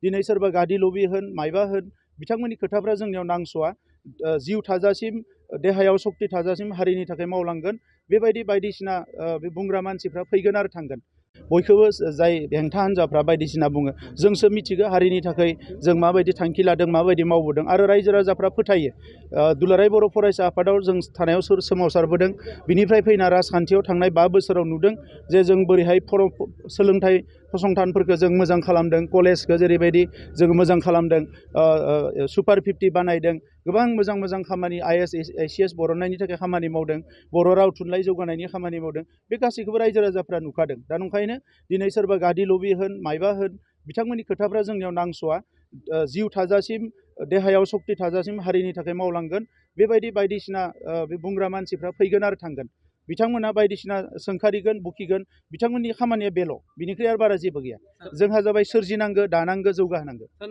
दिनै सोरबा गादि लबि होन मायबा होन बिथांमोननि खोथाफ्रा जोंनियाव नांस'आ। जिउ थाजासिम देहायाव सक्ति थाजासिम हारिनि थाखाय मावलांगोन। बेबायदि बायदिसिना बे बुंग्रा मानसिफ्रा फैगोन आरो थांगोन। बयखौबो जाय हेंथा हान्जाफ्रा बायदिसिना बुङो, जोंसो मिथिगौ हारिनि थाखाय जों माबायदि थांखि लादों, माबायदि मावबोदों आरो रायजो राजाफ्रा फोथायो। दुलाराय बर' फरायसा आफादाव जों थानायाव सोमावसारबोदों। बिनिफ्राय फैना राजखान्थियाव थांनाय 5 बोसोराव नुदों जे जों बोरैहाय सोलोंथाइ फसंथानफोरखौ जों मोजां खालामदों, कलेजखौ जेरैबायदि जों मोजां खालामदों, सुपार 50 बानायदों, गोबां मोजां मोजां खामानि IAS ACS बरननायनि थाखाय खामानि मावदों, बर' राव थुनलाइ जौगानायनि खामानि मावदों। बे गासैखौबो रायजो राजाफ्रा नुखादों। दा नंखायनो दिनै सोरबा गादि लबि होन मायबा होन बिथांमोननि खोथाफ्रा जोंनियाव नांस'आ। जिउ थाजासिम देहायाव सक्ति थाजासिम हारिनि थाखाय मावलांगोन। बेबायदि बायदिसिना बे बुंग्रा मानसिफ्रा फैगोन आरो थांगोन। बिथांमोना बायदिसिना सोंखारिगोन, बुखिगोन, बिथांमोननि खामानिया बेल', बिनिख्रुइ आरो बारा जेबो गैया। जोंहा जाबाय सोरजिनांगौ, दानांगौ, जौगाहोनांगौ।